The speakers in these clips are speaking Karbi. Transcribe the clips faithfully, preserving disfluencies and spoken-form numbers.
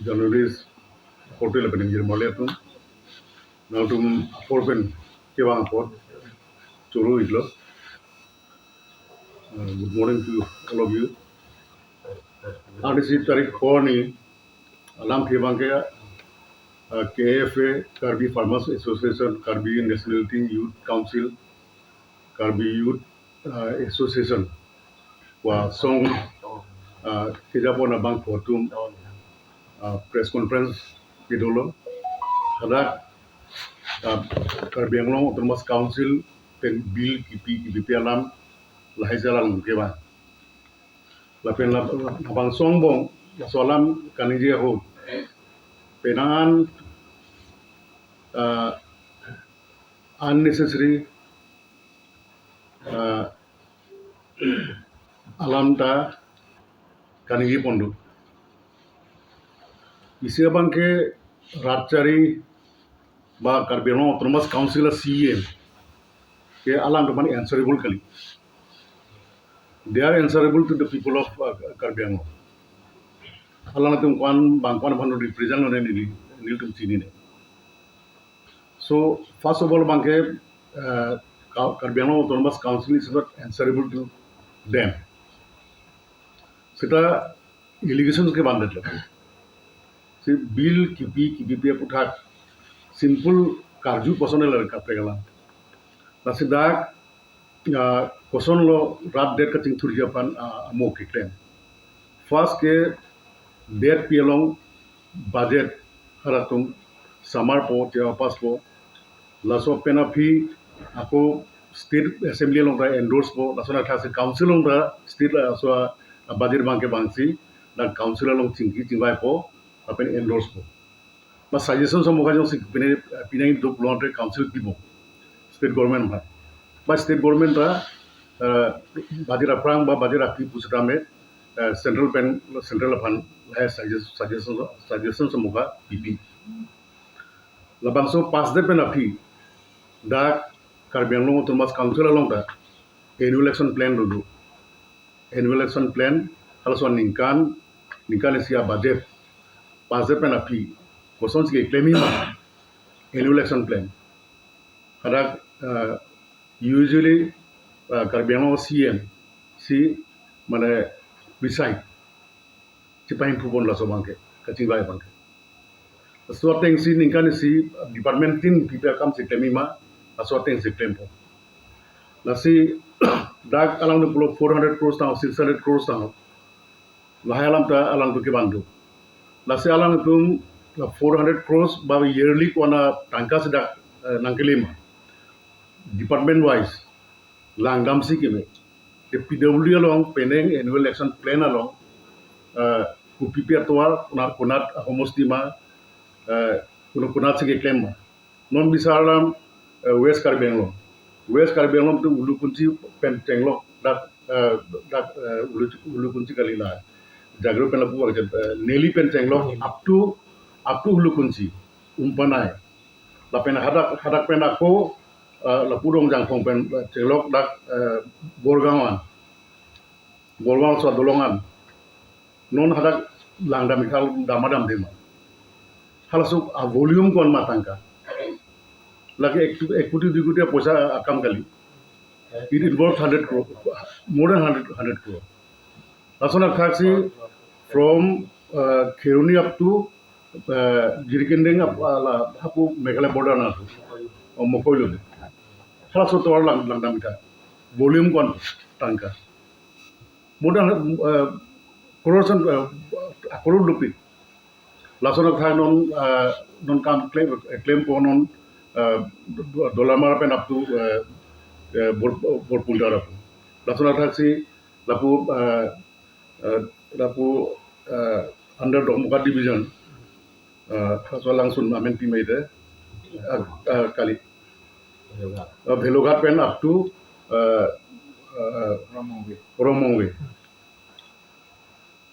Journalist akorte lapen ingjir marli atum, nangtum apor pen kevang apot choro iklo. Uh, good morning to all of you. Arnisi tarik phongo arni alam kevang ke, uh, K F A, Karbi Farmers Association, Karbi Nationality Youth Council, Karbi Youth, uh, Association, wa song, uh, kejapon abangphu atum, uh, press conference kedolo. Hadak, uh, Karbi Anglong Autonomous Council pen bill kipi kipi alam lahai jalang kevang. Lapen lab-, labangso angbong, laso alam kaningje ahut, penang an, uh, unnecessary, uh, alam ta kaningje pon do. Isi abang ke rat chari ba Karbi Anglong Autonomous Council a C E M ke alangtum aphan answerable kali. They are answerable to the people of, uh, Karbi Anglong. Alangtum ko-an abang ko-an aphan represent lo ne neli, nelitum chinine. So first of all abang ke, uh, Ka-, Karbi Anglong Autonomous Council is not answerable to them. Seta allegations kevan det lo. Si bill kipi kipi aputhak simple karju koson le kaprek alam. Lasi dak, ah, kosonlo rat det kachingthurji aphan, ah, amo keklem. First ke det pi along budget halatum samar po, chepass po. Laso pen aphi ako State Assembly along ta endorse po, laso athak si Council along ta State laso a budget abang kevangsi, dak Council along chingki chingvai po, lapen endorse po. Ba suggestion samukha jongsi pine, pinai duk lonte Council pipo State Government aphan. Ba State Government ta, eh, budget aphrang ba budget aphi pusitame, eh, Central pen, Central aphan, eh, suggestion, suggestion, suggestion samukha pipi. Labangso pass det pen aphi dak Karbi Anglong Autonomous Council along ta annual action plan do do. Annual action plan, halaso aningkan, ningkan isi a budget pass det pen aphi kosonsi keklemji ma annual action plan. Hadak, uh, usually, uh, Karbi Anglong C E M si mane preside, chepahingphupon laso abang ke, kachingvai abang ke. Laso atengsi ningkan isi department tin pipi akam si klemji ma, laso atengsi klempo. Lasi dak alangtum pulo four hundred crores tang, six hundred crores tang, lahai alam ta alangtum kevan do. Lasi alangtum la four hundred crores ba yearly ko-an atangka si dak, eh, nangkele ma, department wise langdamsi keme. Ke P W D along penang annual action plan along, eh, kopipi atovar, konat, konat ahomosti ma, eh, kono konatsi keklem ma. Non bisar alam, eh, West Karbi Anglong. West Karbi Anglong tu Ulukunchi pen chenglok dak, eh, dak, eh, Ulu, Ulukunchi kali la. Jagro pen lapu wak jen, eh, Neli pen chenglok up to, up to Ulukunchi, Umpanai. Lapen hadak, hadak pen ako, eh, lapu Dongjangphong pen, eh, chenglok dak, eh, Borgaon an. Borgaon so adolong an. Non hadak langdam ikal dam adam dema. Halaso a volume ko-an ma tangka. Lake ek, ek koti dui koti apoisa akam kali. It involves hundred crore, more than hundred, hundred crore. Lason athaksi from, uh, Kheroni up to, uh, Jirikindeng up, uh, la, hapu Meghalaya border na. O Mokoilo de. Halaso tovar lang, langdam ikha. Volume ko-an tangka. More than, uh, crores and, uh, crore rupees. Lason athak non, uh, non kam claim, claim po non, uh, Dolamara pen up to, uh, uh, Bor-, Borpultar up. Lason athaksi lapu, uh, uh, lapu, uh, under Dokmoka division, uh, halaso alangsun amen pimai de, uh, uh, kali. Uh, Bhelughat pen up to, uh, uh, Rongmongve.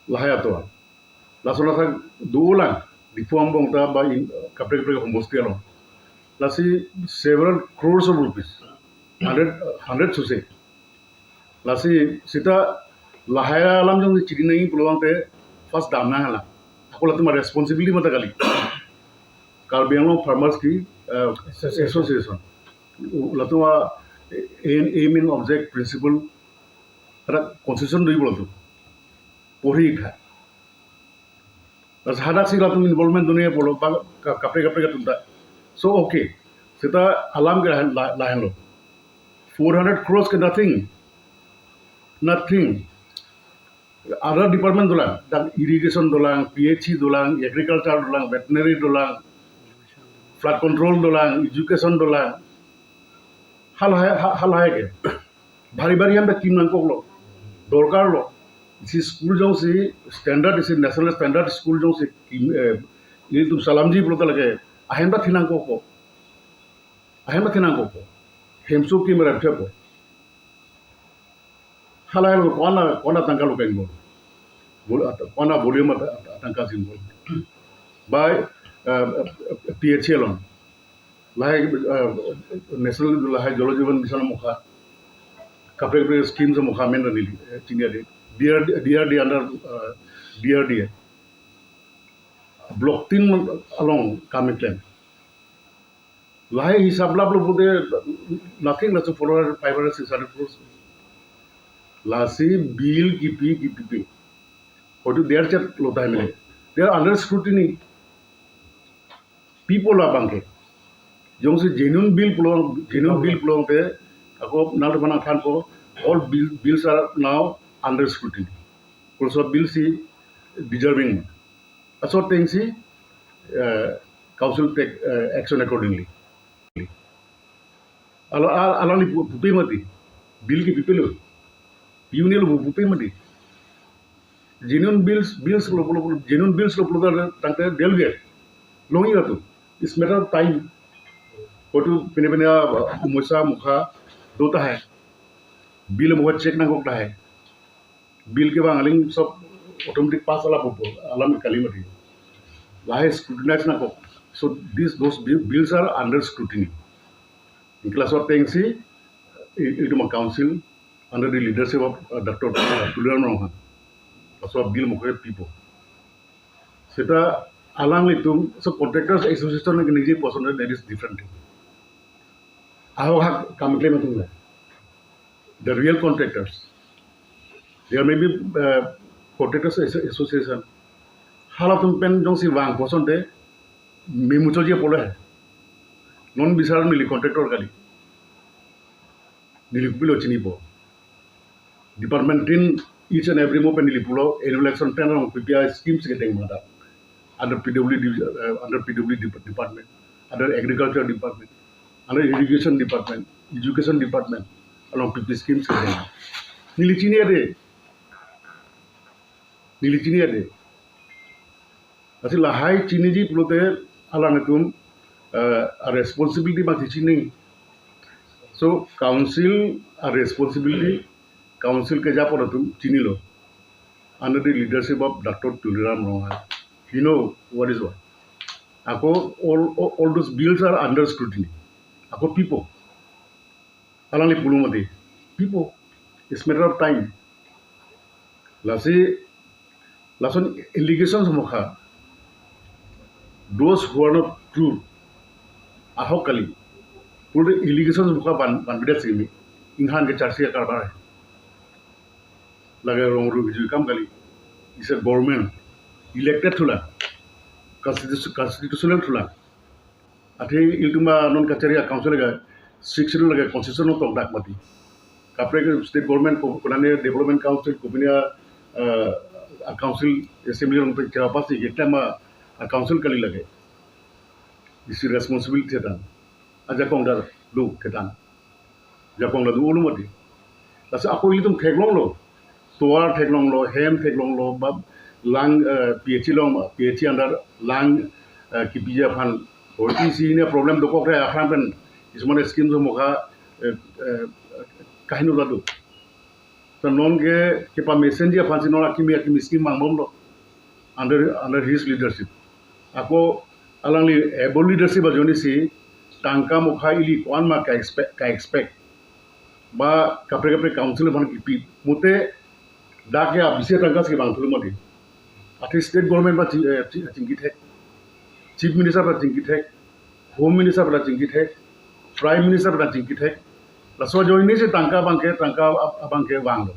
Lahai atovar. Lason athak dolang, Diphu angbong ta ba in, kaprek kaprek homosti along. Lasi several crores of rupees. Hundred, hundred suse. Lasi seta lahai alam jong chini nangji pulo tangte first dam nang alam. Ako latum a-responsibility mata kali. Karbi Anglong Farmers ki, eh, Association. Association. Latum a-aim, aim and object, principle, ada constitution do latum. Porhi kha. Laso hadak si latum involvement do-an pulo, ba ka-, kaprek kaprek atum ta. So, okay. Seta alam ke lahen, la-, lahenlo. Four hundred crores ke nothing. Nothing. Other department dolang, dak irrigation dolang, P H E dolang, agriculture dolang, veterinary dolang, flood control dolang, education dolang. Halahai, ha-, halahai ke. Bhari bhari ahem ta kim nangkoklo. Dorkarlo. Isi school jongsi standard, isi national standard school jongsi kim, eh, ilitum salamji pulote lake ahem ta thi nangkokpo. Ahem ta thi nangkokpo. Hemso kim rap thepo. Halahai lo ko-an, ko-an atangka lo ke involve. Vol-, at-, ko-an volume at-, at-, atangka si involve. By, uh, P H E alone. Lahai, uh, national lahai Jal Jeevan Mission amokha. Kaprek kaprek schemes amokha amen ta neli, eh, chini ade. D R D, D R D under, uh, D R D A. Block tin along kam keklem. Lahai hisab lap lo pulote nothing, laso four hundred, five hundred, six hundred crores. Lasi bill kipi, kipipe. Hoitu der chet lo tahai mene. They are under scrutiny. People abang ke. Jongsi genuine bill pulo, genuine bill pulote, ako nang mana thanpo, all bill, bills are now under scrutiny. Also bill si deserving. Laso ateng si, eh, council take, eh, action accordingly. Alo, al-, alangli pu-, pupe mati. Bill kipipelo. Pi-unlo pu-, pupe mati. Genuine bills, bills lo, lo, lo, genuine bills lo, lo, tangte del ge. Longji latum. It's matter of time. Hoitu pine pine, ah, omoisa amokha do tahai. Bill amokha check nangkok tahai. Bill kevang aling sob automatic pass ala pupo, alam kali mati. Lahai scrutinize nangkok. So these, those bi-, bills are under scrutiny. Anke laso ateng si, i-, itum a-council under the leadership of, uh, Doctor Tuliram Ronghang. Laso bill amokha pipo. Seta alanglitum, so contractors association ke niji puson, that is different thing. Ahok hak kam keklem atum le. The real contractors. There may be, uh, contractors asso-, association. Halatum pen jongsi vang puson te, memuchotji apot le. Non bisar neli contractor kali. Neli kopilo chinipo. Department tin each and every mo pen neli pulo, annual action plan along P P I schemes kedeng mada. Under P W D, uh, under P W D dep-, department, under agriculture department, under irrigation department, education department, along P P schemes kedeng. Neli chini ade. Neli chini ade. Lasi lahai chiniji pulote alanglitum, eh, a-responsibility mati chini. So, council a-responsibility, council keja apot atum chinilo. Under the leadership of Doctor Tuliram Ronghang. He know what is what. Ako all, all, all those bills are under scrutiny. Ako pipo. Alangli pulo mati. Pipo. It's matter of time. Lasi, lason allegations amokha. Those who are not true. Ahok kali. Pulote allegations amokha van, vanvedet simi. Inghan ke charsi karbar. Lake rong ru biju kam kali. Is a government. Elected thulang. Constitu-, constitutional thulang. Athe ilitum a non kachari a-council lake, six schedule lake constitution along tokdak mati. Kaprek state government ko, konane development council, kopine a, eh, a-council assembly along pe kira pasi ke tema a-council kali lake. Isi responsibility tang. Ajakong ta do ketang. Ajakong ta do-olo mati. Lasi ako ilitum theklonglo. Tovar theklonglo, hem theklonglo, ba lang, eh, P H E along, P H E under lang, eh, kipiji aphan. Hoiti isi hini problem dokok re aphan pen, isi mane schemes amokha, eh, eh, kaheno ta do. So non ke, kepamesen ji aphan si non akimi akimi scheme vangbomlo. Under, under his leadership. Ako alangli able leadership ajoine si tangka amokha ili ko-an ma ka-expect, ka-expect. Ba kaprek kaprek council aphan kipi. Mute dak ke abisi atangka si vangthulo mati. Athe state government aphan ching-, eh, ching-, chingkithek, chief minister aphan chingkithek, home minister aphan chingkithek, prime minister aphan chingkithek. Laso ajoine si tangka abangke, tangka ab-, abangke vanglo.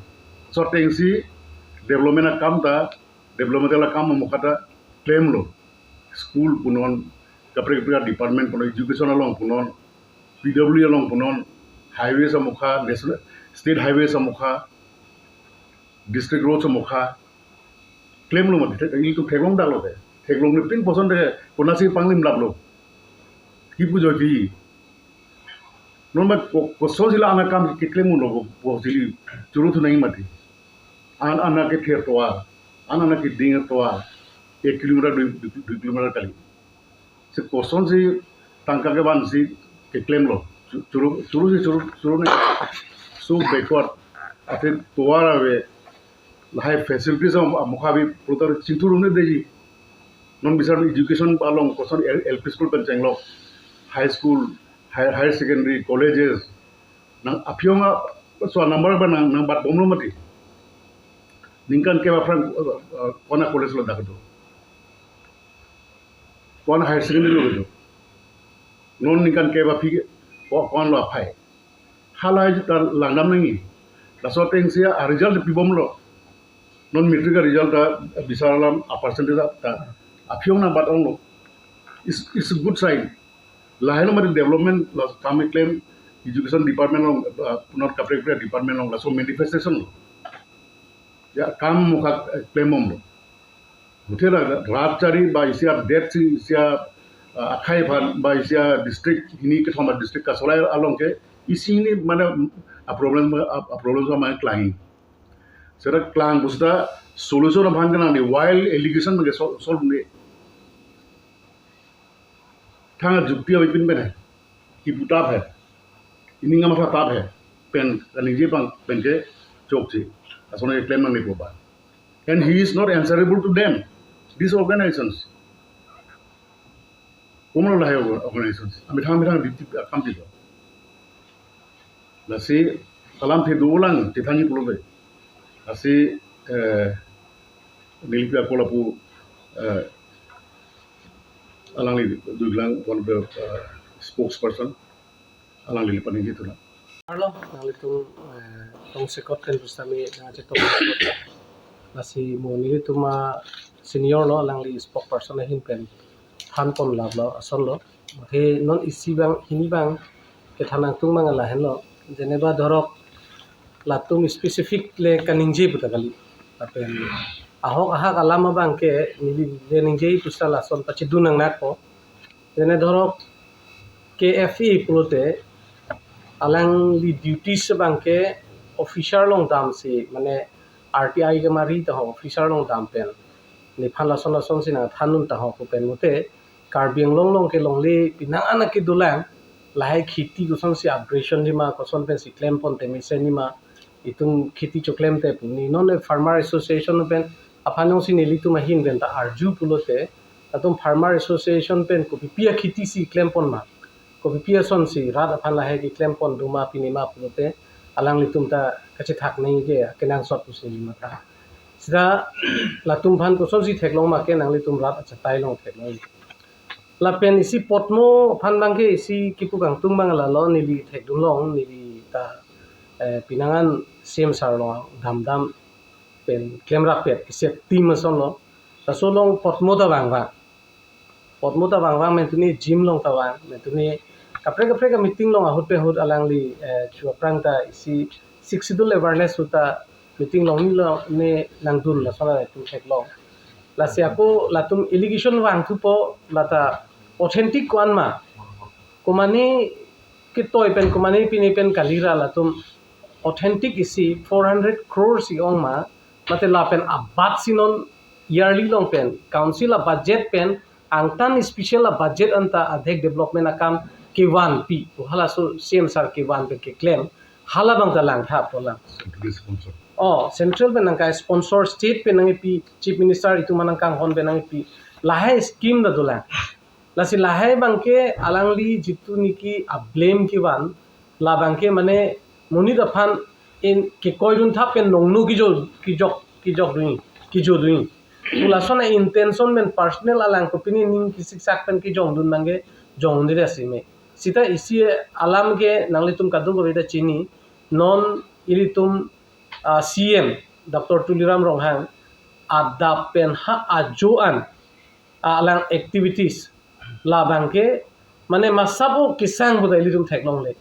Laso atengsi development akam ta, development akam amokha ta klemlo. School punon, kaprek kaprek department punon, education along punon, P W D along punon, highways amokha, national, state highways amokha, district roads amokha, klemlo mati, thek-, ilitum theklong daklo te. Theklongle pin puson te, konatsi panglim laplo. Kipu joi pi. Non ma ko-, kosonsi la an akam keklem unlo bo, bo sili churu thu nangji mati. An, an akether tovar, an, an akeding tovar, ek kilometer, dui, dui, dui kilometer kali. Si kosonsi tangka kevansi keklemlo. Chu-, churu, churu si churu, churu ne. So backward. Athe tovar ave, lahai facilities am, amokha ave pulote chingthur un-edeji. Non bisar education along koson L-, L P school pen chenglok, high school, high, higher secondary, colleges. Nang aphi-ong a, so number ba nang, nangbatbomlo mati. Ningkan kep aphrang, uh, uh, ko-an a college lo dak do. Ko-an a higher secondary lo do. Non ningkan kep aphi ko-, ko-an lo aphai. Halahai ta langdam nangji. Laso atengsi a result pibomlo. Non matric a result ta bisar alam a percentage ta, ta aphi-ong nangbat-onglo. It's, it's a good sign. Lahai lo mati development, la kam keklem, education department along, uh, punon kaprek kaprek department along, laso manifestation lo. Ya, kam amokha, eh, klembomlo. Muthe la rat chari ba isi a det si, isi a, uh, akhei aphan ba isi a district, hini kethom a district kasolai along ke, isi hini mane a problem, a, a problem so mane klang. Seta klang pusita solution aphan kenangji, wild allegation ke sol-, solve ne. Thang jukti abipin pen hai. Kipu tap hai. Ining amatha tap hai. Pen kaningje abang pen ke chokche. Lason keklem nangji pu ba. And he is not answerable to them. These organizations. Komatlo lahai orga-, organizations. Amethang amethang dipti akam pilo. Lasi alamthe dolang chethanji pulote. Lasi, eh, nelipi ako lapu, eh, alangli duglang one of the, eh, spokesperson. Alangli paningje thunang. Arlo, nanglitum, eh, tongsekot pen pusitame nangchetong. Lasi mo nelitum a senior lo, alangli spokesperson ahin pen thanpon laplo, asonlo. Athe non isi abang, hini abang kethan nangtung abang lahenlo. Jeneba dhorok latum specific le kaningje puta kali. Lapen ahok ahak alam abang ke neli le ningje pusita lason pachedun nangnakpo. Jene dhorok K F A pulote alangli duties abang ke officer along damsi, mane R T I kemari ta ho, officer along dam pen nephan lason lason si nangthandun ta ho pu pen mute Karbi Anglong along ke longle penang an akedolang, lahai kheti kosonsi upgradation nangji ma, koson pensi klempon te mesen nangji ma, itum kheti choklemte pu. Ne non le Farmer Association pen aphan jongsi nelitum ahin pen ta arju pulote, latum Farmer Association pen kopipi akheti si klempon ma, kopipi asonsi rat aphan lahai keklempon do ma pine ma pulote, alanglitum ta kachethak nangji ke kenangsot pusi matha. Seta latum aphan kosonsi theklong ma ke nanglitum rat achatai along theklong. Lapen isi Potmo aphan abang ke isi kipu kangtung abang lalo, neli thekdunlong, neli ta, eh, penang an C M sir along damdam pen klemrap pet isi team asonlo. Laso along Potmo ta vangvang. Potmo ta vangvang, mentuni gym along ta vang, mentuni kaprek kaprek a meeting along ahut pen ahut alangli, eh, chu aphrang ta isi Sixth Schedule awareness ahut ta meeting along ne lo ne nangdun, lason alangtum theklong. Lasi ako latum allegation vangthupo, lata authentic ko-an ma, komane ketoi pen, komane pine pen kalira, latum authentic isi four hundred crores si ong ma, mate lapen abat si non yearly along pen council a budget pen angtan special a budget anta adhek development akam kevanpi pu halaso C M sir kevan pen keklem, hala abang ta langtha polang. Centrally sponsor. Oh, central pen nangkai sponsor, state pen nangpi, chief minister itum aphan nangkanghon pen nangpi, lahai scheme ta dolang. Lasi lahai abang ke alangli jitu niki a blame kevan, labang ke mane monit aphan in kekoidun thap pen nongno kejo, kejok, kejok dun, kejo dun. Pu lason a-intention pen personal alang kopine ning kisiksak pen kejongdun abangke jongdunde si me. Sita isi alam ke nanglitum kadokave ta chini, non ilitum, ah, C M Doctor Tuliram Ronghang adap pen ha ajo an, ah, alang activities labangke mane masap o kesang pu ta ilitum theklongle.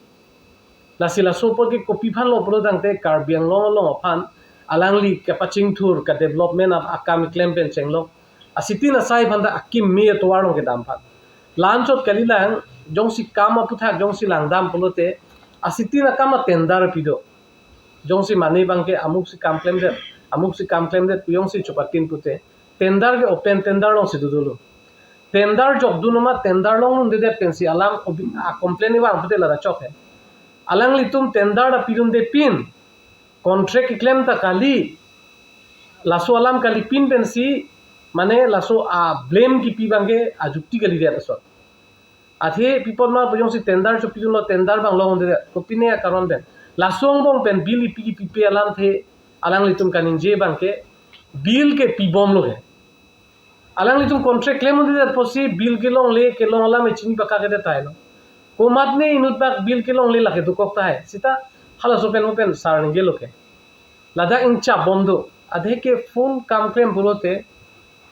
Lasi laso apot ke kopi aphan lo pulo tangte Karbi Anglong along aphan alangli kapachingthur ka development ap akam keklem pen chenglok. Asitin asai aphan ta akimi atovar along kedam aphan. La-anchot kalilang, jongsi kam aputhak jongsi langdam pulote asitin akam a-tender pi do. Jongsi mane abangke amuksi kam klemdet, amuksi kam klemdet pu jongsi chopatin pute, tender ke open tender alongsi dodolo. Tender jokdun ma tender longdundedet pensi alam obi-, a-complain vang pute lada chok he. Alanglitum tender ta pidunde pin, contract keklem ta kali, laso alam kalipin pensi, mane laso a-blame kipi abangke ajukti kalidet asot. Athe pi apot ma pu jongsi tender chopidunlo, tender abang longdunde, kopine akaron pen. Laso angbong pen bill ipi kipipe alamthe alanglitum kaningje abangke bill ke pibomlo ke. Alanglitum contract klemdunde apotsi bill kelongle kelong alam e chini pakak kedet tahai lo. Komatne inut bak bill kelongle lake dokok tahai. Sita halaso pen mo pen sar ningjelo ke. Ladak ingchap bom do. Adhe ke full kam klem pulote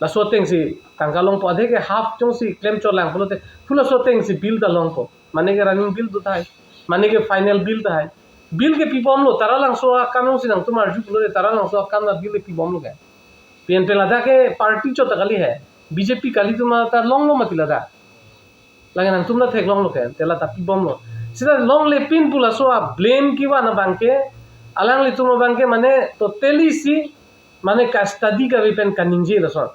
laso atengsi tangka longpo. Adhe ke half jongsi klem chotlang pulote full laso atengsi bill ta longpo. Mane ke running bill do tahai, mane ke final bill tahai. Bill ke pibomlo, taralangso akam jongsi nangtum arju pulote taralangso akam ta bill ke pibomlo ke. P N P ladak ke party chot ta kali he. B J P kali atum ta longlo mati ladak. Lake nangtum ta theklonglo ke, te la ta pibomlo. Sita longlepin pu laso a-blame kevan abangke, alanglitum abangke mane totally si, mane ka-study kave pen kaningje lason.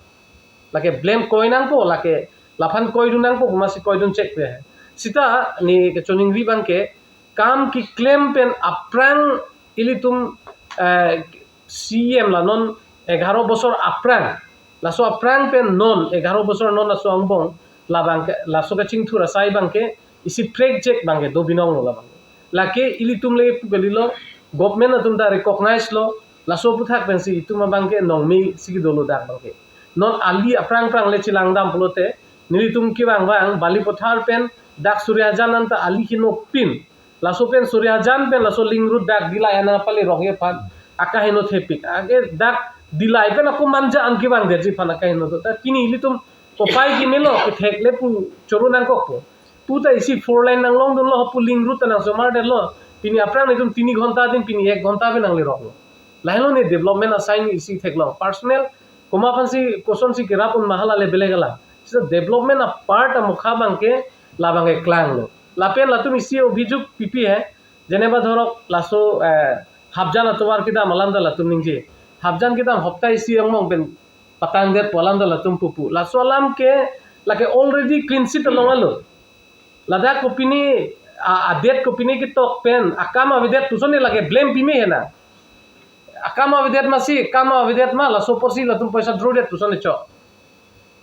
Lake blame koi nangpo, lake laphan koidun nangpo, komatsi koidun chek pe. Sita ne kachiningri abangke, kam keklem pen aphrang ilitum, eh, C M la non egharo bosor aphrang. Laso aphrang pen non egharo bosor non laso angbong labangke, laso kachingthur asai abangke isi prek jek abangke do binong lo labang. Lake ilitum le pu kalilo, government atum ta recognize lo, laso aputhak pensi itum abangke nongme si kedolo dak abangke. Non ali aphrang aphrang le chelangdam pulote, nelitum kevang vang Balipathar pen dak Suryajan anta ali hino pin. Laso pen Suryajan pen laso link road dak Dillai ana pali rong aphan akaheno thepik. Ake dak Dillai pen ako Manja an kevangdetji aphan akaheno do. Ta pini ilitum kopai kimelo kethek le pu choro nangkokpo. Pu ta isi four lane nanglongdunlo pu link road ta nangsomardetlo. Pini aphrang nelitum tini ghonta din pini ek ghonta pen nangleroklo. Lahelo ne development asai ne isi theklong. Personal komat aphansi kosonsi kerap un ma hala le beleg alam. Sita development a-part amokha abangke labangke klanglo. Lapen latum isi obhijuk pipi he. Jeneba dhorok laso, eh, hapjan atovar kedam alam ta latum ningje. Hapjan kedam hopta isi angbong pen patangdetpo alam ta latum pupu. Laso alam ke lake already clean sheet along alo. Ladak kopine, a, adet kopine ketok pen akam avedet puson ne lake blame pime hena. Akam avedet masi, akam avedet ma, laso apotsi latum poisa drodet puson ne chok.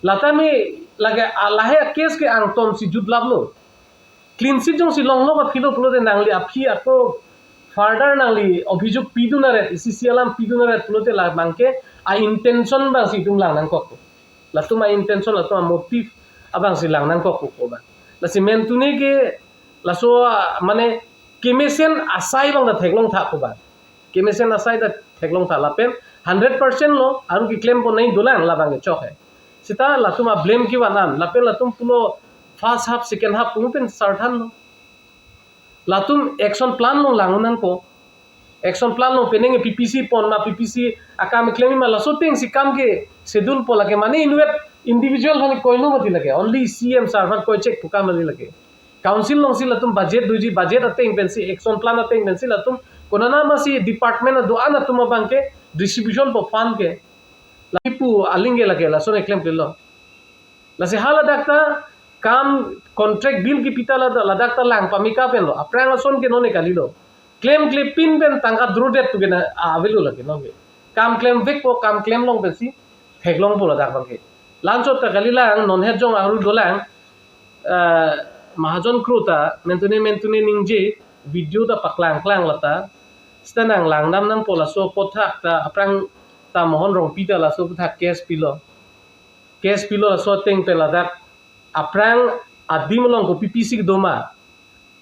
Lata me lake, a, lahai a-case ke angton si jutlaplo. Clean sheet jongsi longlo aphi lo pulote nangli aphi ako further nangli obhijuk pidun aret, isi isi alam pidun aret pulote labangke a-intention abangsi itum lang nangkok. Latum a-intention, latum a-motive abangsi lang nangkok ko ba. Lasi mentune ke laso, ah, mane kemesen asai abang ta theklong tha ko ba. Kemesen asai ta theklong tha lapen hundred percent lo, aru keklem ponai dolang labangke chok he. Sita latum a-blame kevan an, lapen latum pulo first half, second half pu pen sarthanlo. Latum action plan lo lang nangpo. Action plan lo penang P P C pon ma P P C akam klem ma laso atengsi kam ke schedule po lake mane inutvet individual aphan koino mati lake. Only C M sir aphan koi chek pu kam mati lake. Council alongsi latum budget doji, budget ateng pensi, action plan ateng pensi latum konana masi department ado-an atum abangke distribution po fund ke. Lake pu aling ke lake lason eklem klelo. Lasi haladak ta kam contract bill kipi ta lada-, ladak ta lang pameka pen lo. Aphrang ason ke non ne kalilo. Klemkle pin pen tangka drodet pu ke na, ah, avelo lake non ke. Kam klemvekpo, kam klemlong pensi theklongpo ladak abangke. La-anchot ta kalilang, non het jong aru dolang, eh, Mahajon kru ta mentune mentune ningje video ta paklang klang lata. Sita nang langdam nangpo laso aputhak ta aphrang ta Mohon Rongpi ta laso aputhak case pilo. case pilo laso ateng pen ladak aphrang adim along kopi pisi kedo ma.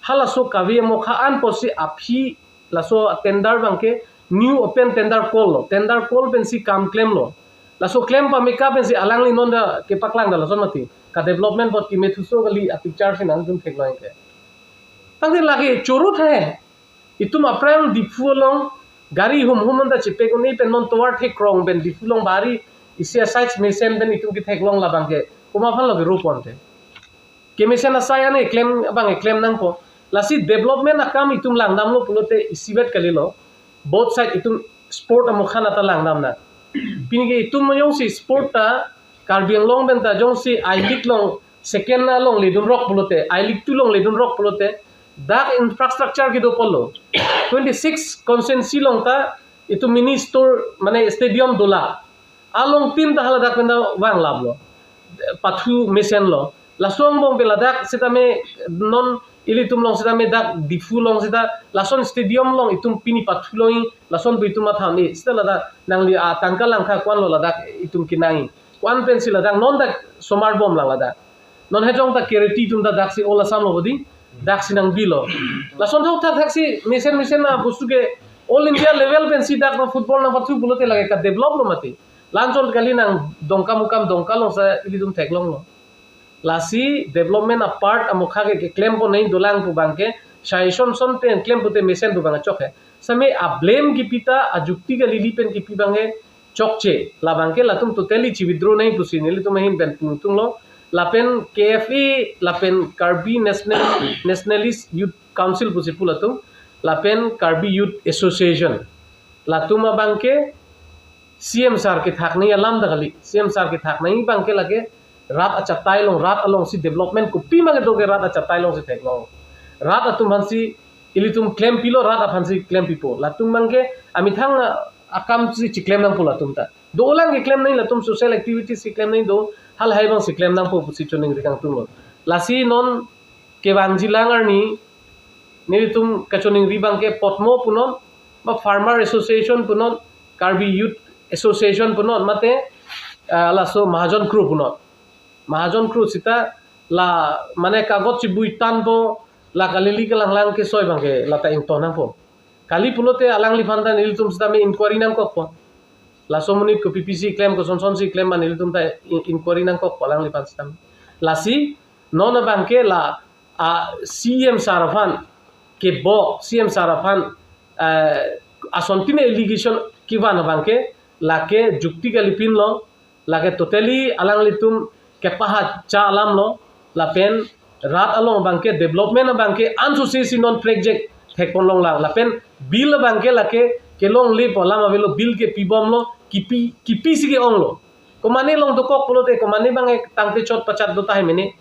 Halaso kave amokha an pusi aphi laso tender abangke new open tender call lo. Tender call pensi kam klemlo. Laso klem pameka pensi alangli non ta kepaklang ta lason mati. Ka development apot kemethuso kali a picture si nangtum theklong ke. Tangte lake chorot he. Itum aphrang Diphu along gari humhum anta chepek un-e pen non tovar thekrong pen Diphu along bari isi aside mesen pen itum ketheklong labangke. Komat aphan lo kero ponte. Kemesen asai an eklem abang eklem nangpo. Lasi development akam itum langdamlo pulote isivet kalilo. Both side itum sport amokha an ta langdam nang. Pini ke itum jongsi sport ta Karbi Anglong pen ta jongsi I-League along second along ledunrok pulote, I-League two along ledunrok pulote, dak infrastructure kedo apotlo. Twenty six constituency along ta itum mini store mane stadium dolang. Along team ta haladak pen ta vanglaplo. Pathu mesenlo. Laso angbong pen ladak sitame non ilitum along sitame dak Diphu along sita lason stadium along itum pini pathu longji lason pu itum matham-e sita ladak nangli atangka langkha ko-anlo ladak itum kenangji. Ko-an pensi ladak non dak somar bomlang ladak. Non hejong ta kereti itum ta daksi ol Assam lo bodi. Daksi nangbilo. Lason thok thak thaksi mesen mesen na bostu ke all India level pensi dak na football nangpathu pulote lake ka develop lo mati. La-anchot kali nang Dongkamukam Dongka along sa ilitum theklonglo. Lasi development apart amokha ke keklem ponnai dolang pu abangke, suggestion son pen klem pute mesen pu abang chok he. Same a blame kepi ta ajukti kalili pen kepi abangke chokche. Labangke latum totally chi-withdraw nangji pusi nelitum ahin pen pungtunglo. Lapen K F A, lapen Karbi National, Nationalist Youth Council pusi pu latum. Lapen Karbi Youth Association. Latum abangke C M sir kethak nangji alam ta kali. C M sir kethak nangji abangke lake rat achatai along, rat alongsi development kopima kedo ke rat achatai alongsi theklong. Rat atum aphansi ilitum klempilo, rat aphansi klempipo. Latum abangke amethang akamsi chiklem nangpo latum ta. Dolang keklem nangji latum social activities keklem nangji do, halahai abangsi klem nangpo pusi choningri kangtunglo. Lasi non kevangji lang arni, nelitum kachoningri abangke Podmo punon, ba Farmer Association punon, Karbi Youth Association punon, mate, ah, laso Mahajon Crew punon. Mahajon Crew sita la mane kagot chibui tanpo, la kalili kalanglang kesoi abangke lata ington nangpo. Kali pulote alangliphan ta nelitum sitame inquiry nangkokpo. Laso monit kopi pisi klem, kosonsonsi klem ma nelitum ta in-, inquiry nangkokpo alangliphan sitame. Lasi non abangke la, ah, C M sir aphan kebok, C M sir aphan, eh, asontin allegation kevan abangke lake jukti kalipinlo, lake totally alanglitum kepahacha alamlo, lapen rat along abangke development abangke ansusi si non project thekpon longlang, lapen bill abangke lake kelongle pu alam avelo, bill kepibomlo, kipi, kipisi ke-onglo. Komane long dokok pulote, komane abangke tangte chot pachat do tahai mene.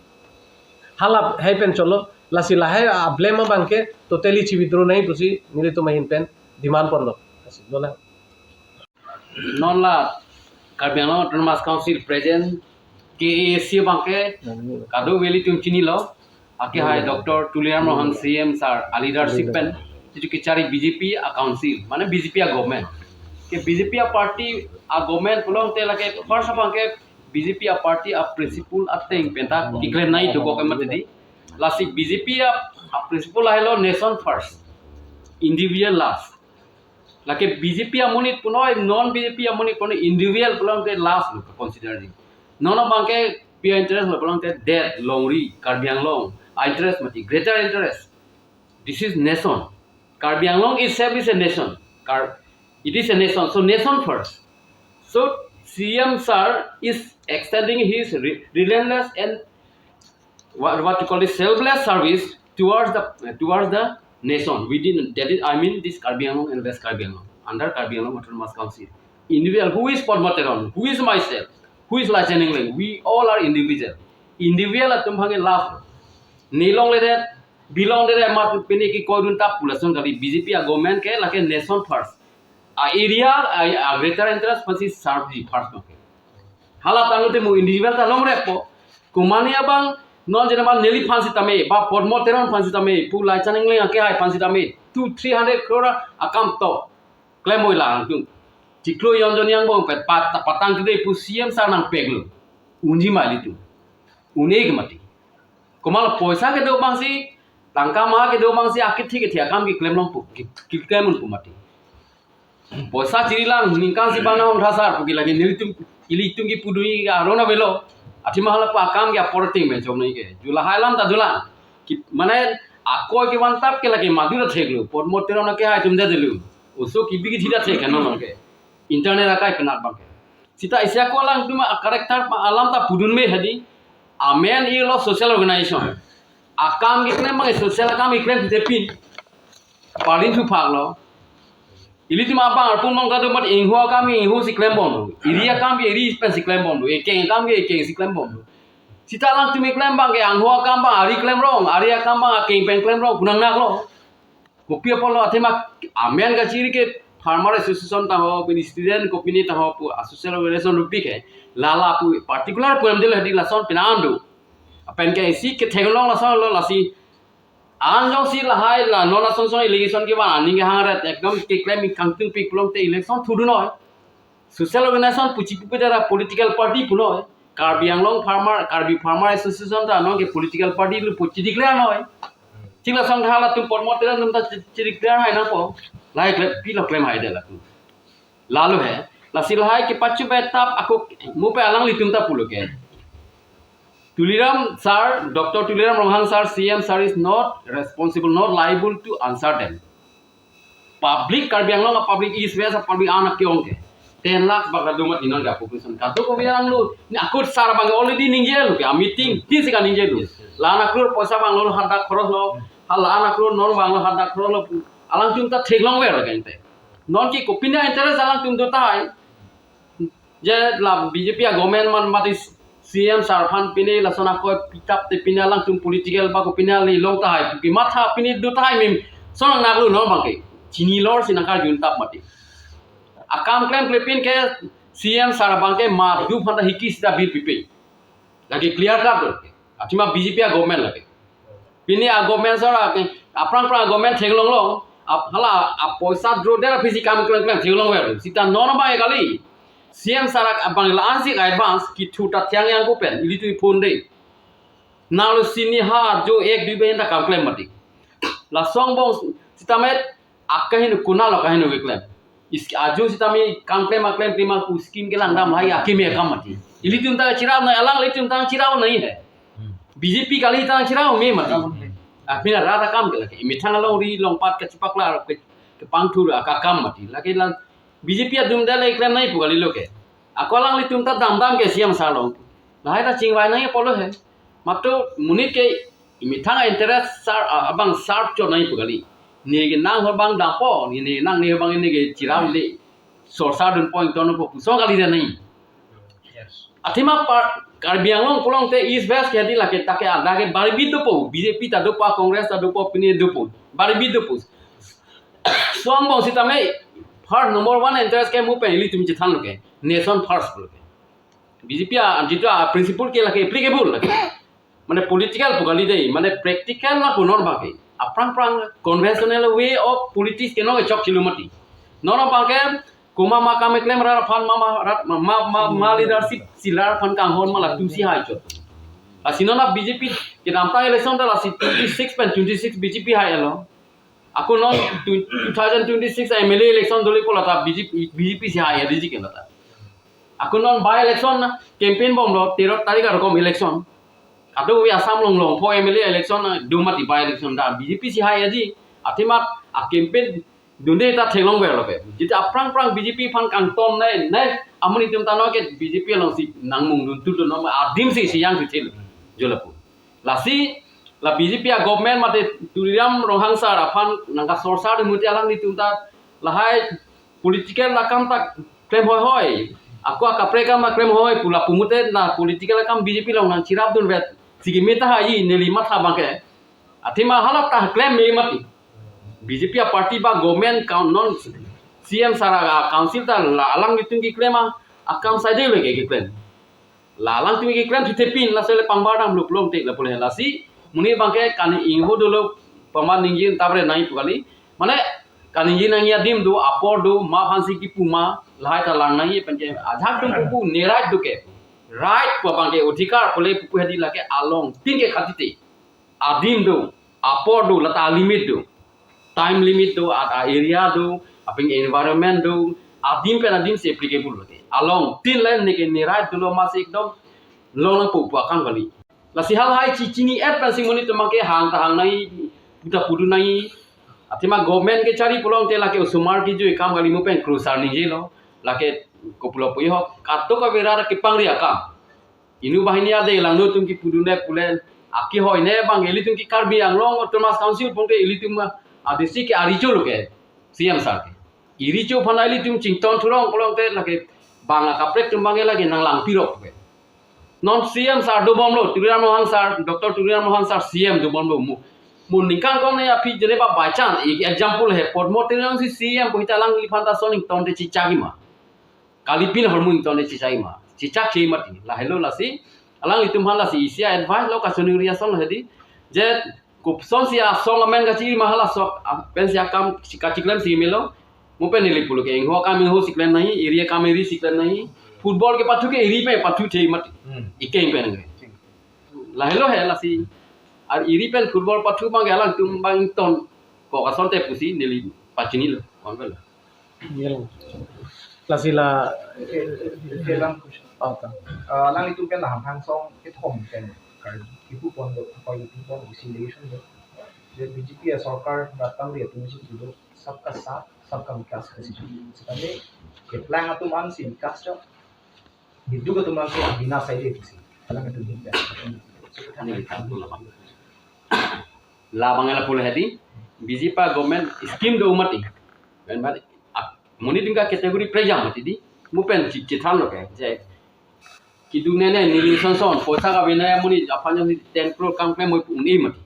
Halahai pen cholo, lasi lahai a blame abangke totally chi-withdraw nangji pusi nelitum ahin pen demand ponlo. Lasi dolang. Non la Karbi Anglong Autonomous Council present K A A C abangke kadokave ilitum chinilo. Akehai Doctor Tuliram Ronghang C M sir a leadership pen, situ kechari B J P a council, mane B J P a government. Ke B J P a party a government pulote lake first abangke B J P a party a principle ateng pen ta keklem nangji dokok ke mati di. Lasi B J P a, a principle lahelo nation first, individual last. Lake B J P amonit punoi, non B J P amonit punoi, individual pulote last lo consider di. Non abangke pi a-interest lo pulote det, longri, Karbi Anglong a-interest mati, greater interest. This is nation. Karbi Anglong itself is a nation. Kar-, it is a nation. So nation first. So C M sir is extending his re-, relentless and what, what you call it, selfless service towards the, towards the nation. Within, that is, I mean, this Karbi Anglong and West Karbi Anglong, under Karbi Anglong Autonomous Council. Individual, who is Podmo Teron? Who is myself? Who is Laichan Engleng? We all are individual. Individual atum abangke last. Ne longledet, bi longledet, mat pini ke koidun tap pulasun kali B J P a government ke lake nation first. A area, a, a greater interest aphansi serve ji first abangke. Hala tangte mo individual ta longrepo. Komane abang non jena abang neliphan sitame, ba Podmo Teron aphan sitame, pu Laichan Engleng akehai aphan sitame, two, three hundred crore akam tok klem-oi lang tung. Chiklo jon jon angbong pen pat, patang kede pu C M sir nangpeklo. unji ma ilitum. Une ke mati. Komat poisa kedo abangsi, tangka ma kedo abangsi, akethe kethe akam keklem longpo, ke, keklem unpo mati. Poisa chiri lang, ningkan si bana hong thasar, puki lagi nelitum, ilitum kipudun ke aron avelo. Athema hala pa akam ke apor ting me chom nai ke. Jula hai alam ta jula. Ki, mane, akoi kevantap ke lagi madu ta theklo. Podmo Teron ke hai atum ta delu. Oso kibi kithi ta thek non ke. Internet akai penak abang ke. Sita isi ako alangtum a-character pa alam ta pudun me hadi. Amen ilo social organization. Akam keklem abang social akam keklem thepin. Parin thu phak lo. Ilitum abang arpun mong kado mat ingho akam ingho si klembom. Eri akam eri pen si klembom. Ekeng akam ekeng si klembom. Sita alangtum keklem abang ke angho akam abang ari klem rong, ari akam abang akeng pen klem rong, kunang nak lo. Kopi apotlo athema amen kachiri ke Farmer Association ta ho, pini student kopine ta ho pu a-social organization rupi ke. Lala pu particular pu em dil hadi lason pinandu. Apen ke isi kethek long lason lo lasi. Anjong si lahai la non ason son election kevan aning kehang ret ekdom keklem kangtung pik pulote election thudun noi. Social organization puchi pupi dara political party punoi. Karbi Anglong Farmer, Karbi Farmer Association ta non ke political party lo puchi declare noi. Thik lason tha latum Podmo Teron atum ta chi, chi declare hai nangpo. Lahai klem, pilo klem hai de latum. Lalo he. Lasi lahai kepachu betap ako mu pe alanglitum ta pulo ke. Tuliram sir, Doctor Tuliram Ronghang sir, C M sir is not responsible, not liable to answer them. Public, Karbi Anglong public, East West public anak ke ong ke. Ten lakh bak kadum mat inon ga population. Kadokave alanglo. Ni akut sir abang already ningjelo ke. A meeting, tin si kaningjelo. Yes, yes. La-an akrur poisa abang lo hadak khoros lo. Ha la-an akrur non abang lo hadak khoros lo. Alangtum ta theklong ver lo kente. Non ke kopine interest alangtum do tahai. Je la B J P a-government man mati C M sir aphan pine lason akoi pitap te pine alangtum political ba kopine ali long tahai. Pu kematha pine do tahai mim. Son nanglo non abang ke. Chini lor si nangkarjun tap mati. Akam klem klepin ke C M sir abang ke madu aphan ta hiki sita bill pipe. Lagi clear cut lo. Athema B J P a-government lagi. Pini a-government sir a, aphrang phrang a-government theklong long. Ap, hala apoisa draw der aphi si kam klem klem theklong ver. Sita non abang kali. C M sir abang la-an si advance kithu ta thiang yang ko pen. Ilitum phone de. Nalo sini ha jo ek dui ben ta kam klem mati. Lason angbong sita met akahin kunalo kahin keklem. Is ajo sitame kam klem aklem klem aku scheme kelang dam lahai akeme akam mati. Ilitum ta chirap nai alanglitum ta chirap nai he. Hmm. B J P kali ta chirap me mati. Chirap me. Apina rara kam ke lake. Imethang along ri longpat kachipaklar ke, kepangthur aka kam mati. Lake la B J P adum dale klem nai pu kali lo ke. Ako alanglitum ta dam dam ke C M sir along. Lahai ta chingvai nai apotlo he. Mato monit ke imethang interest sir, ah, abang sir chot nai pu kali. Ne ke nang ho abang dapo, ne, ne nang ne abang ne ke chirap le. Sor sir dun point ton po puson kali de nai. Yes. Athema par Karbi Anglong pulote East West ke di lake take ada ke barbit dopo, B J P ta dopo, Congress ta dopo, pine dopo. Barbit dopo. Lason angbong sitame first number one interest ke mu pen ilitum chethan lo ke. Nation first lo ke. B J P a, jitu a-principle ke lake applicable lake. Mane political pu kali dei, mane practical na punor bangke. Aphrang phrang conventional way of politics ke nong chok chilu mati. Non bangke, komat ma kam keklem rat aphan ma, ma, rat, ma, ma, ma, ma leadership si rat aphan kanghon ma latum si hai chot. Lasi non a B J P kedamtang election ta lasi twenty-six pen twenty-six B J P hai elo. Ako non two, two thousand twenty-six M L A election dole pu lata B J P, B J P si hai edi ke lata. Ako non by election na campaign bomlo tero tarik arokom election. Kadokave Assam along longpo M L A election na do mati by election ta B J P si hai edi. Athema a-campaign dunde ta theklong ver lo ke. Jita aphrang phrang B J P aphan kangtom nai, nai amonit atum ta no ke B J P along si nangmung dun tu dun no adim si si yang si thil. Jo lapu. Lasi, la B J P a-government mate Tuliram Ronghang sir aphan nangkasor sar mute alanglitum ta lahai political akam ta klem hoi hoi. Ako akaprek akam ta klem hoi pu lapu mute na political akam B J P along nangchirap dun vet. Si keme tahai neli matha bangke. Athema hala ta klem me mati. B J P a-party ba government kaun non C M sir a-council ta la alanglitum keklem a, akam saide le ke keklem. La alangtum keklem thithe pin laso le pangbar dam luk long te lapu le lasi. Monit bangke kani ingho dolo pama ningje tapre nai pu kali. Mane kaningje nangji adim do apor do ma aphan si kipu ma lahai ta lang nangji pen ke ajak dum pupu nerai do ke. Right pu abangke, odhikar pule pupu hedi lake alongtin ke khatiti. Adim do, apor do, lata limit do. Time limit do, a, a area do, apin environment do, adim pen adim si applicable hote. Alongtin le neke ne right dolo masi ekdom longnangpo pu akam kali. Lasi halahai chi chini-et pensi monit atum abangke hang ta hang nangji, pu ta pudun nangji. Athema government kechari pulote lake osomar kejui akam kali, mo pen krusar ningjelo. Lake kopulo puji ho, kadokave ra kepangri akam. Inut banghini adeng langno atum kepudun-et pule, akehoi ne abang ilitum ke Karbi Anglong Autonomous Council pon ke ilitum a district ke arecho lo ke, C M sir ke. Arecho aphan ilitum chington thurong pulote lake bang akaprek atum abangke lake nanglangpirok ke. Non C M sir dobomlo, Tuliram Ronghang sir, Doctor Tuliram Ronghang sir C M dobomlo mo. Mo ningkan kong ne aphi jene ba by chance, e-, example he, Padma Teron si C M pu hita alangliphan ta lason ingtonte chechakji ma. Kalipin ahormu ingtonte chechakji ma. Chechakche mati. Lahelo lasi, alanglitum aphan lasi isi a-advice lo kachoningri ason hedi. Je kopusonsi asong amen kachi ma hala sok, a, pensi akam si kachiklem si melo. Mo pen neli pulo ke, ingho akam ingho si klem nangji, eri akam eri si klem nangji. Football kepathu ke eri pen pathu the mati. Hmm. Ikeng pen nge. Lahelo he lasi. Ar eri pen football pathu abangke alangtum abang ington. Kok asonte pusi neli pachinilo. Konvel. Yel. Lasi la. Okay, okay, lang question. Oh, ta. Ah, alanglitum pen la Hamphang asong kethom pen kar kipu pon do, apa kipu pon isi relation do. Je B J P asorkar datang dia tu misi tu do, sabka saath, sabka vikas kasi. Sekali, keplang atum an si vikas jo. Biduk atum an si bina sai dia kasi. Alanglitum hin pen. Labang ela pulo hedi, B J P government scheme do mati. Pen mati, ap, monit atum ke category prejam mati di, mo pen chi-, chethanlo ke, je. Kedun ne ne, neli son son, poisa kave ne monit, aphan jong ten crore kam klem mo un-e mati.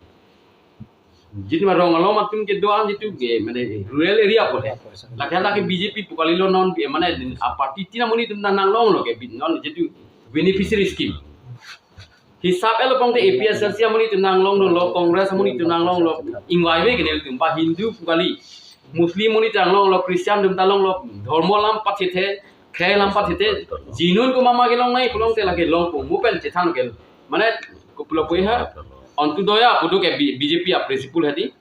Jit ma rong along atum kedo-an jitu ke, mane rural area pule. Lake lake B J P pu kalilo non, mane a party tin amonit atum nanglonglo ke, non jitu beneficiary scheme. Hisap elo pon te A P H L C amonit atum nanglonglo, Congress amonit atum nanglonglo, ingvaive ke nelitum ba Hindu pu kali, Muslim amonit atum nanglonglo, Christian atum ta longlo, dhormo alam pathethe, khei alam pathethe, jinun ko mama kelong nangji pulote lake longpo, mo pen chethan ke. Mane kopulo puji ha, Antyodaya pu do ke B-, B J P a principle hedi.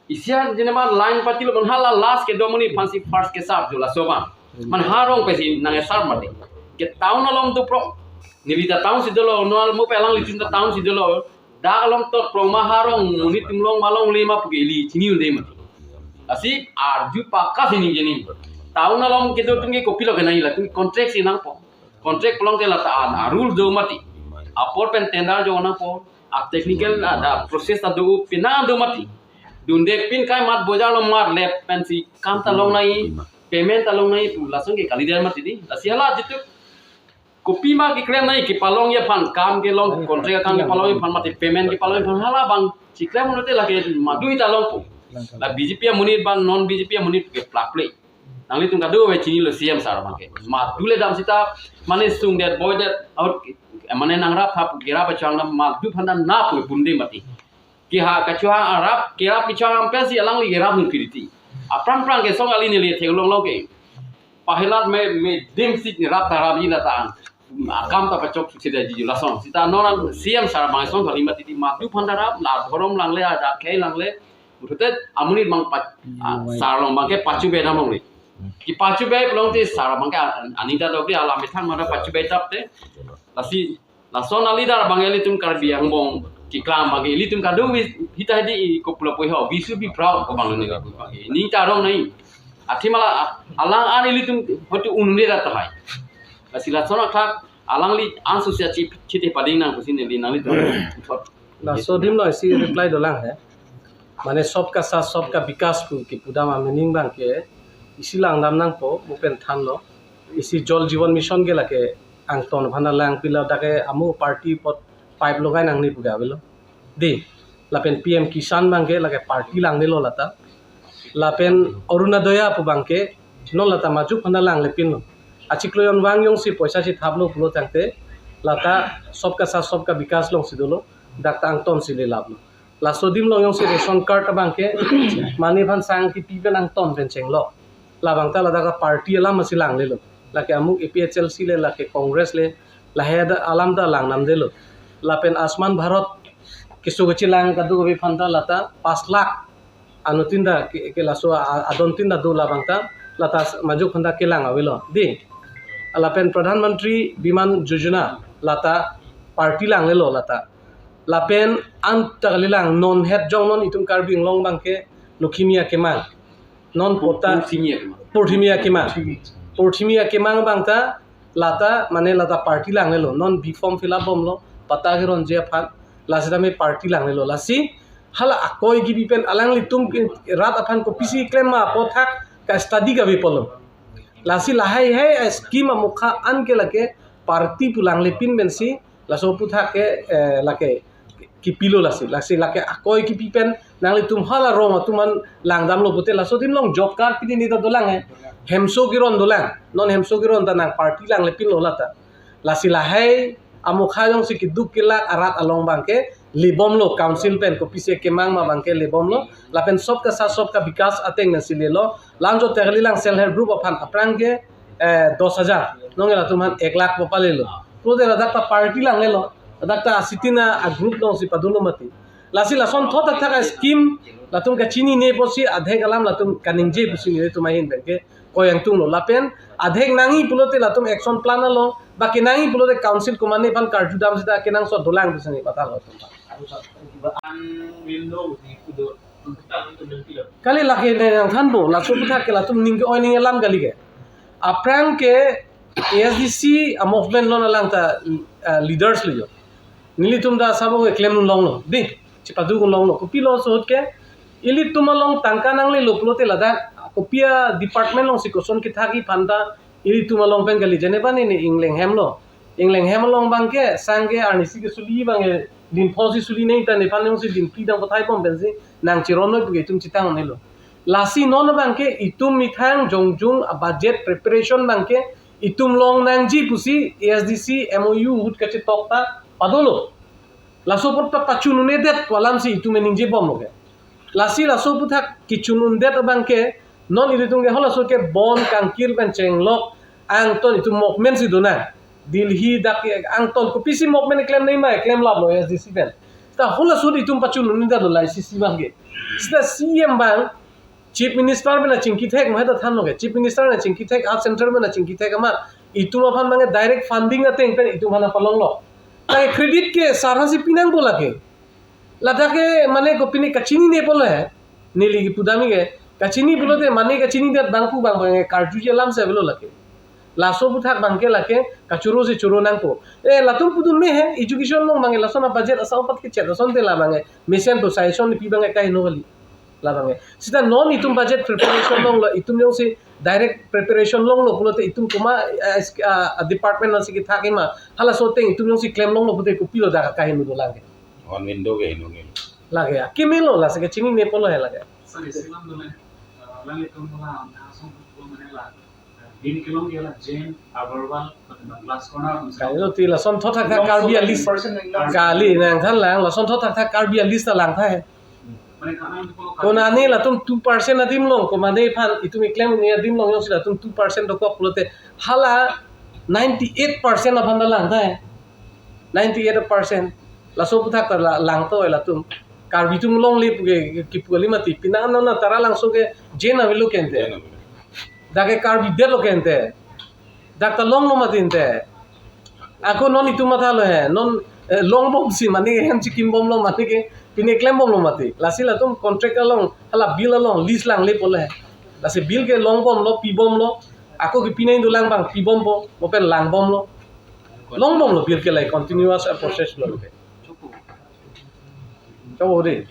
Isi a jene ma line patilo pon hala last kedo amonit aphansi first kesap jo laso abang. Mane ha rong pensi nang-esap mati. Ke town along doprok. Neli ta town si dolo, non mo pen alanglitum ta town si dolo. Dak along doprok ma ha rong monit atum long ma longle ma pu ke ili chini un-e mati. Lasi arju paka si ningje nang. Town along kedo atum ke kopilo ke nangji, latum contract si nangpo. Contract pulote lata an, a rule do mati. Apor pen tender jo nangpo. A technical, a, a process ta do, penang do mati. Dunde pin kai mat bojar along mat lep pensi kam ta long nangji, payment ta long nangji pu lason ke kalidet mati di. Lasi hala jitu kopi ma keklem nangji, kepalongji aphan, kam kelong, contract akam kepalongji aphan mati, payment kepalongji aphan hala abang chiklem pulote lake madu ta longpo. La B J P amonit abang non B J P amonit ke plak plek. Nanglitum kadokave chinilo C M sir abangke. Madu le dam sita, mane sungdet boydet, aut, mane nangrap thap kerap achang na madu aphan ta na pu punde mati. Ke ha kachohang arap, kerap kechang ampe si alangli kerap nung piriti. Aphrang phrang ke song kali neli theklong lo ke. Pahelat me, me dim si rap ta rap ila ta. Akam ta pachok suksida ji lason. Sita non C M sir abang song kali mati di madu aphan ta rap, la dhorom langle, ada khei langle. Puthot amonit abang pa-, a, sir along abangke pachu be dam longle. Kepachu be pulote sir abangke an-, anita dokri alam methang mara pachu be tap te. Lasi, lason a leader abang ilitum Karbi angbong keklang abangke ilitum kadokave hita hedi kopulo puji ho, we should be proud ko abang ne ko abangke. Ning ta rong nangji. Athema la, alang an ilitum hotu un-e ra tahai. Lasi lason athak alangli ansu sia chi, chite pading nang pusi neli nanglitum. Laso adim lo isi reply dolang he. Mane sabka saath sabka vikas pu kepu dam a meaning abangke isi langdam nangpo, mo pen thanlo. Isi Jal Jeevan Mission ke lake angton aphan lang pilo, dak ke amu party apot pipe logai nangne pu ke avelo. Di, lapen P M Kisan abangke lake party langnelo lata. Lapen Orunodaya pu abangke non lata maju aphan ta langle pinlo. Achiklo jon vang jongsi poisa si thaplo pulo tangte lata sabka saath sabka vikas alongsi dolo, dak ta angton si le laplo. Laso adim along jongsi ration card abangke mane aphan sang kipi pen angton pen chenglo. Labang ta ladak a party alam masi langlelo. Lake amuk A P H L C le, lake Congress le, Lahai ada alam ta lang namdelo. Lapen Ayushman Bharat keso kechelang kadokave aphan ta lata pas lakh anuttin ta ke, ke laso a-, adontin ta do labang ta lata s-, majok aphan ta kelang avelo. Dei. Lapen Pradhan Mantri Bima Yojana lata party langlelo lata. Lapen anta kalilang non het jong non itum Karbi Anglong abangke Lokhimi akemang. Non patta Purthimi akemang. Purthimi akemang. Purthimi akemang abang ta lata mane lata party langlelo. Non B form fill up bomlo, patta keronji aphan. Lasi tame party langlelo. Lasi hala akoi kipi pen alanglitum ke rat aphan kopisi klem ma apot thak ka study kave pulo. Lasi lahai hai scheme amokha an ke lake party pu langle pin pensi laso aphuthak ke, eh, lake kipilo lasi, lasi lake akoi kipi pen nanglitum hala rong atum an langdamlo pute laso adim along job card pini ni ta dolang he. Hemso keron dolang. Non hemso keron ta nang party langle pinlo lata. Lasi lahai amokha jongsi keduk kelak arat along abangke lebomlo, council pen kopisi kemang ma abangke lebomlo. Lapen Sabka Saath Sabka Vikas ateng nangsi lelo. Lanjot ta kalilang self help group aphan aphrang ke, eh, dos hajar. Nonke latum aphan ek lakh po palelo. Pulote ladak ta party langlelo. Ladak ta asitin a-group alongsi padolo mati. Lasi lason thot thakthak a-scheme latum kachinine pusi adhek alam latum kaningje pusi nelitum ahin penke koyang tunglo. Lapen adhek nangji pulote latum action plan along, ba kenangji pulote council komane aphan karjudam seta kenangsot dolang pusi neli pathalo. Kali lake ne nangthanpo, laso aphuthak ke latum ning ke-oi ning alam kali ke. Aphrang ke A S D C a-movement along alang ta, ah, leaders lo jo. Nelitum ta sabo ke klemdun longlo, dei, chepadukdun longlo. Kopilo ahut ke, ilitum along tangka nanglelo pulote ladak kopi a-department alongsi koson kethakji aphan ta ilitum along pen kali, jeneba neli ingleng hemlo. Ingleng hem along abangke sangke arnisi ke suli abangke dinpho si suli nangji ta nephan jongsi dinpi dang pathai bom pensi nangcheronnoi puke itum chethan un-elo. Lasi non abangke itum methang jongjung a-budget preparation abangke itum long nangji pusi A S D C M O U ahut kachetok ta padolo. Laso apot ta pachun un-edet pu alamsi itum ningje bomlo ke. Lasi laso aphuthak kechun undet abangke non ilitum ke halaso ke bon kangkir pen chenglok angton itum movement si donang. Delhi dak ke angton kopisi movement klem nangji ma klem laplo A S D C pen. Ta halaso itum pachun un-edetlo lahai C C abangke. Seta C M abang Chief Minister pen nangchingki thek ma heta thanlo ke. Chief Minister nangchingki thek, a-centre pen nangchingki thek amat itum aphan abangke direct funding ateng pen itum aphan nangpalonglo. Lake credit ke sar aphansi pinangpo lake. Ladak ke mane kopine kachinine pulo he. Neli kipudam ke kachini pulote mane kachinidet abang pu abang abang karjuji alam si avelo lake. Laso aphuthak abangke lake kachoro si choro nangpo. Eh, latum pudun me he, education along abangke lason a-budget asap apat kechet asonte la abangke mesen to suggestion pi abangke kaheno kali. La abangke. Seta non itum budget preparation along lo itum jongsi direct preparation longlo pulote itum komat, eh, ah, department nangsi kethakji ma. Halaso ateng itum jongsi klem longlo pulote kopilo dak kaheno dolang ke. One window ke heno nge. Lake akimi lo, lasi kachinine pulo he lake. Sorry, silam dole. Ah, lang itum la, ah, song ko mane la. Din kelong ke la Jain, Agarwal, Glass Corner, Kali lo ti lason thot thakthak Karbi a-list. Kali nangthan lang, lason thot thakthak Karbi a-list ta langtha he. Mane kanan ko Konane latum two percent adim along, komane aphan itum keklem un-e adim along jongsi latum two percent dokok pulote hala ninety-eight percent aphan ta langtha he. Ninety-eight percent. Laso aphuthak ta la, langtha he latum. Karbi atum longle puke kipu kali mati. Pini non Taralangso ke Jain avelo ke ante. Jain avelo. Dak ke Karbi detlo ke ante. Dak ta longlo mati ante. Ako non itum mathalo he. Non, eh, longbomsi mane ke hem chikimbomlo mane ke pine klembomlo mati. Lasi latum contract along, hala bill along, lease langle pulo he. Lasi bill ke longbomlo, pibomlo. Ako kepi nangji dolang abang, pibompo, mo pen langbomlo. Longbomlo bill ke lahai continuous a-process lo ke. Chopo dei.